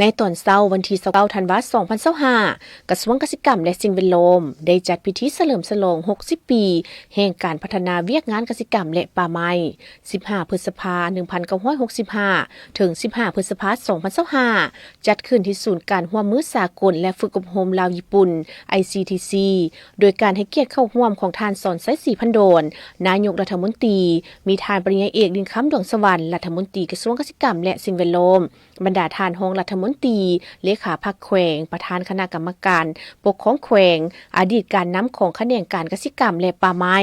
ໃນຕອນເຊົ້າວັນທີຊາວເກົ້າ ທັນວາ ສອງພັນຊາວຫ້າ ກະຊວງກະສິກຳ ແລະ ສິ່ງແວດລ້ອມ ໄດ້ຈັດພິທີສະເຫຼີມສະຫຼອງ ຫົກສິບປີ ແຫ່ງການພັດທະນາວຽກງານກະສິກຳ ແລະ ປ່າໄມ້ ສິບຫ້າ ພຶດສະພາ ໜຶ່ງພັນເກົ້າຮ້ອຍຫົກສິບຫ້າ ເຖິງ ສິບຫ້າ ພຶດສະພາ ສອງພັນຊາວຫ້າ ຈັດຂຶ້ນທີ່ສູນການຮ່ວມມືສາກົນ ແລະ ຝຶກອົບຮົມລາວຍີ່ປຸ່ນ ໄອຊີທີຊີ ໂດຍການໃຫ້ກຽດເຂົ້າຮ່ວມຂອງທ່ານ ສອນໄຊ ສີພັນດອນ ນາຍົກລັດຖະມົນຕີ, ມີທ່ານປະລິນຍາເອກ ລິນຄຳ ດວງສະຫວັນ ລັດຖະມົນຕີກະຊວງກະສິກຳ ແລະ ສິ່ງແວດລ້ອມ, ບັນດາທ່ານຮອງລັດຖະມົນຕີ, ເລຂາພັກແຂວງ, ປະທານຄະນະກຳມະການປົກຄອງແຂວງ, ອະດີດການນຳຂອງຂະແໜງການກະສິກຳ ແລະ ປ່າໄມ້,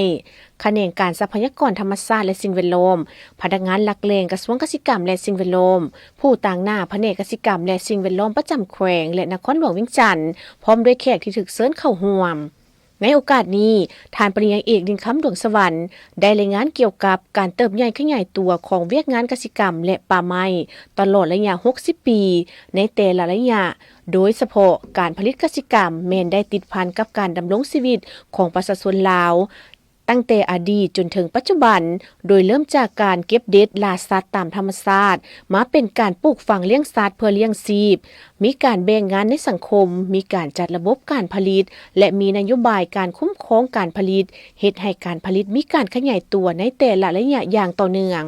ຂະແໜງການຊັບພະຍາກອນທຳມະຊາດ ແລະ ສິ່ງແວດລ້ອມ, ພະນັກງານຫຼັກແຫຼ່ງກະຊວງກະສິກຳ ແລະ ສິ່ງແວດລ້ອມ, ຜູ້ຕາງໜ້າພະແນກກະສິກຳ ແລະ ສິ່ງແວດລ້ອມປະຈຳແຂວງ ແລະ ນະຄອນຫຼວງວຽງຈັນ ພ້ອມດ້ວຍແຂກທີ່ຖືກເຊີນເຂົ້າຮ່ວມ. ໃນໂອກາດນີ້, ທ່ານປະລິນຍາເອກ ລິນຄຳ ດວງສະຫວັນ ໄດ້ລາຍງານກ່ຽວກັບການເຕີບໃຫຍ່ຂະຫຍາຍຕົວຂອງວຽກງານກະສິກຳ ແລະ ປ່າໄມ້ ຕະຫຼອດໄລຍະ ຫົກສິບປີ ໃນແຕ່ລະໄລຍະ, ໂດຍສະເພາະການຜະລິດກະສິກຳແມ່ນໄດ້ຕິດພັນກັບການດຳລົງຊີວິດຂອງປະຊາຊົນລາວ ຕັ້ງແຕ່ອະດີດຈົນເຖິງປັດຈຸບັນ, ໂດຍເລີ່ມຈາກການເກັບເດັດລ່າສັດຕາມທຳມະຊາດ, ມາເປັນການປູກຝັງລ້ຽງສັດເພື່ອລ້ຽງຊີບ, ມີການແບ່ງງານໃນສັງຄົມ, ມີການຈັດລະບົບການຜະລິດ ແລະ ມີນະໂຍບາຍການຄຸ້ມຄອງການຜະລິດ, ເຮັດໃຫ້ການຜະລິດມີການຂະຫຍາຍຕົວໃນແຕ່ລະໄລຍະຢ່າງຕໍ່ເນື່ອງ.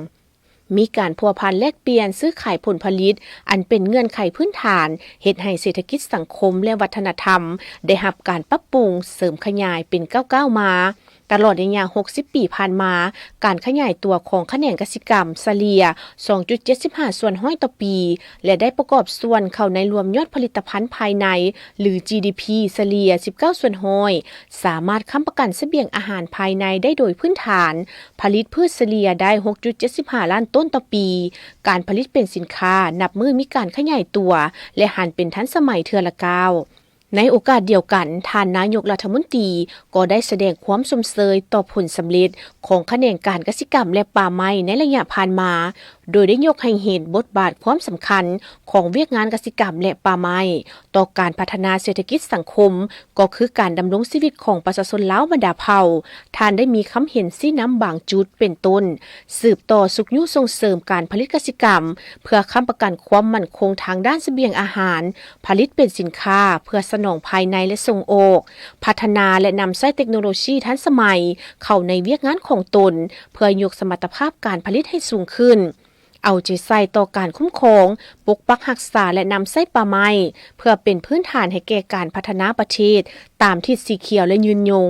ມີການພົວພັນແລກປ່ຽນຊື້ຂາຍຜົນຜະລິດ ອັນເປັນເງື່ອນໄຂພື້ນຖານ ເຮັດໃຫ້ເສດຖະກິດ, ສັງຄົມ ແລະ ວັດທະນະທຳ ໄດ້ຮັບການປັບປຸງ, ເສີມຂະຫຍາຍເປັນກ້າວໆມາ. ຕະຫຼອດໄລຍະ ຫົກສິບປີຜ່ານມາ, ການຂະຫຍາຍຕົວຂອງຂະແໜງກະສິກຳສະເລ່ຍ ສອງຈຸດເຈັດສິບຫ້າສ່ວນຮ້ອຍຕໍ່ປີ ແລະ ໄດ້ປະກອບສ່ວນເຂົ້າໃນລວມຍອດຜະລິດຕະພັນພາຍໃນ ຫຼື ຈີດີພີ ສະເລ່ຍ ສິບເກົ້າສ່ວນຮ້ອຍ, ສາມາດຄ້ຳປະກັນສະບຽງອາຫານພາຍໃນໄດ້ໂດຍພື້ນຖານ, ຜະລິດພືດສະເລ່ຍໄດ້ ຫົກຈຸດເຈັດສິບຫ້າລ້ານໂຕນຕໍ່ປີ, ການຜະລິດເປັນສິນຄ້ານັບມື້ມີການຂະຫຍາຍຕົວ ແລະ ຫັນເປັນທັນສະໄໝເທື່ອລະກ້າວ. ໃນໂອກາດດຽວກັນ, ທ່ານນາຍົກລັດຖະມົນຕີກໍໄດ້ສະແດງຄວາມຊົມເຊີຍຕໍ່ຜົນສຳເລັດຂອງຂະແໜງການກະສິກຳ ແລະ ປ່າໄມ້ໃນໄລຍະຜ່ານມາ, ໂດຍໄດ້ຍົກໃຫ້ເຫັນບົດບາດຄວາມສຳຄັນຂອງວຽກງານກະສິກຳ ແລະ ປ່າໄມ້ ຕໍ່ການພັດທະນາເສດຖະກິດສັງຄົມ, ກໍຄືການດຳລົງຊີວິດຂອງປະຊາຊົນລາວບັນດາເຜົ່າ. ທ່ານໄດ້ມີຄຳເຫັນຊີ້ນຳບາງຈຸດ ເປັນຕົ້ນ, ສືບຕໍ່ຊຸກຍູ້ສົ່ງເສີມການຜະລິດກະສິກຳ ເພື່ອຄ້ຳປະກັນຄວາມໝັ້ນຄົງທາງດ້ານສະບຽງອາຫານ, ຜະລິດເປັນສິນຄ້າເພື່ອສະໜອງພາຍໃນ ແລະ ສົ່ງອອກ, ພັດທະນາ ແລະ ນຳໃຊ້ເຕັກໂນໂລຊີທັນສະໄໝເຂົ້າໃນວຽກງານຂອງຕົນ ເພື່ອຍົກສະມັດຕະພາບການຜະລິດໃຫ້ສູງຂຶ້ນ, ເອົາໃຈໃສ່ຕໍ່ການຄຸ້ມຄອງ, ປົກປັກຮັກສາ ແລະ ນຳໃຊ້ປ່າໄມ້ ເພື່ອເປັນພື້ນຖານໃຫ້ແກ່ການພັດທະນາປະເທດຕາມທິດສີຂຽວ ແລະ ຍືນຍົງ,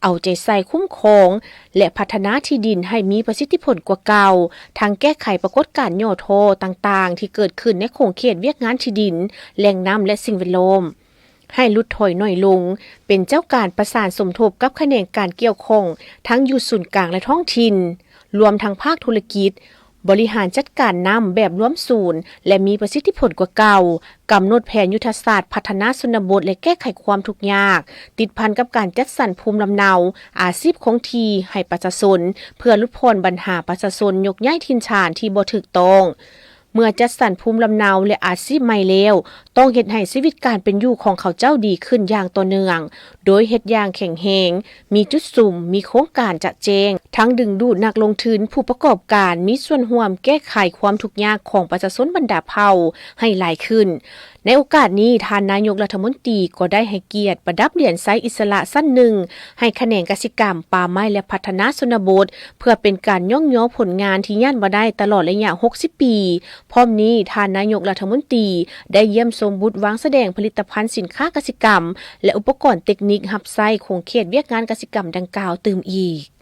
ເອົາໃຈໃສ່ຄຸ້ມຄອງ ແລະ ພັດທະນາທີ່ດິນໃຫ້ມີປະສິດທິຜົນກວ່າເກົ່າ, ທັງແກ້ໄຂປາກົດການຫຍໍ້ທໍ້ຕ່າງໆທີ່ເກີດຂຶ້ນໃນຂົງເຂດວຽກງານທີ່ດິນ, ແຫຼ່ງນ້ຳ ແລະ ສິ່ງແວດລ້ອມ ໃຫ້ຫຼຸດຖອຍໜ້ອຍລົງ, ເປັນເຈົ້າການປະສານສົມທົບກັບຂະແໜງການກ່ຽວຂ້ອງ ທັງຢູ່ສູນກາງ ແລະ ທ້ອງຖິ່ນ, ລວມທັງພາກທຸລະກິດ, ບໍລິຫານຈັດການນ້ຳແບບລວມສູນ ແລະ ມີປະສິດທິຜົນກວ່າເກົ່າ, ກຳນົດແຜນຍຸດທະສາດພັດທະນາຊົນນະບົດ ແລະ ແກ້ໄຂຄວາມທຸກຍາກ ຕິດພັນກັບການຈັດສັນພູມລຳເນົາ, ອາຊີບຄົງທີ່ໃຫ້ປະຊາຊົນ ເພື່ອຫຼຸດຜ່ອນບັນຫາປະຊາຊົນຍົກຍ້າຍຖິ່ນຖານທີ່ບໍ່ຖືກຕ້ອງ. ເມື່ອຈັດສັນພູມລຳເນົາ ແລະ ອາຊີບໃໝ່ແລ້ວ, ຕ້ອງເຮັດໃຫ້ຊີວິດການເປັນຢູ່ຂອງເຂົາເຈົ້າດີຂຶ້ນຢ່າງຕໍ່ເນື່ອງ, ໂດຍເຮັດຢ່າງແຂງແຮງ, ມີຈຸດສຸມ, ມີໂຄງການຈະແຈ້ງ, ທັງດຶງດູດນັກລົງທຶນ, ຜູ້ປະກອບການ, ມີສ່ວນຮ່ວມແກ້ໄຂຄວາມທຸກຍາກຂອງປະຊາຊົນບັນດາເຜົ່າໃຫ້ຫຼາຍຂຶ້ນ. ໃນໂອກາດນີ້, ທ່ານນາຍົກລັດຖະມົນຕີກໍໄດ້ໃຫ້ກຽດປະດັບຫຼຽນໄຊອິດສະຫຼະຊັ້ນໜຶ່ງ ໃຫ້ຂະແໜງກະສິກຳ, ປ່າໄມ້ ແລະ ພັດທະນາຊົນນະບົດ, ເພື່ອເປັນການຍ້ອງຍໍຜົນງານທີ່ຍາດບໍ່ໄດ້ຕະຫຼອດໄລຍະ ຫົກສິບປີ. ພ້ອມນີ້, ທ່ານນາຍົກລັດຖະມົນຕີໄດ້ຢ້ຽມຊົມບູດວາງສະແດງຜະລິດຕະພັນສິນຄ້າກະສິກຳ ແລະ ອຸປະກອນເຕັກນິກຮັບໃຊ້ຂົງເຂດວຽກງານກະສິກຳດັ່ງກ່າວຕື່ມອີກ.